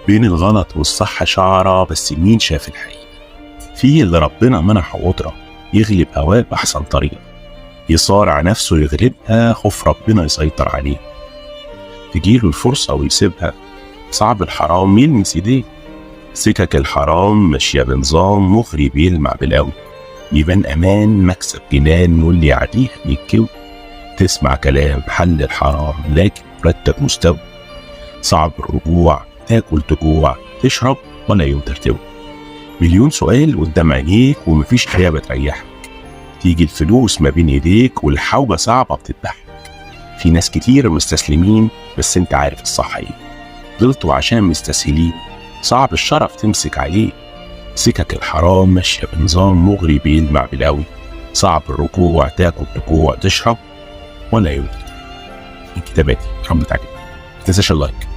بين الغلط والصح شعرة، بس مين شاف الحقيقة؟ فيه اللي ربنا منحه قدرة يغلب هواه بأحسن طريقة، يصارع نفسه يغلبها، خوف ربنا يسيطر عليه. تجيله الفرصة ويسيبها، صعب الحرام يلمس ايديه. سكك الحرام ماشية بنظام مغري بيلمع بالقوي، يبان أمان مكسب جنان واللي يعديها بيتكوي. تسمع كلام حل الحرام لكن مرتب مستوي، صعب الرجوع، تاكل تجوع، تشرب ولا يوم ترتوي. مليون سؤال قدام عينيك ومفيش حياة بتريحك، تيجي الفلوس ما بين ايديك والحوجة صعبة بتضحك. في ناس كتير مستسلمين بس انت عارف الصح ايه، غلطوا عشان مستسهلين، صعب الشرف تمسك عليه. سكك الحرام ماشية بنظام مغري بيلمع بالقوي، صعب الركوع، تاكل تجوع، تشرب ولا يوم ترتوي. من كتاباتي رب تعجبك، ما تنساش ال like.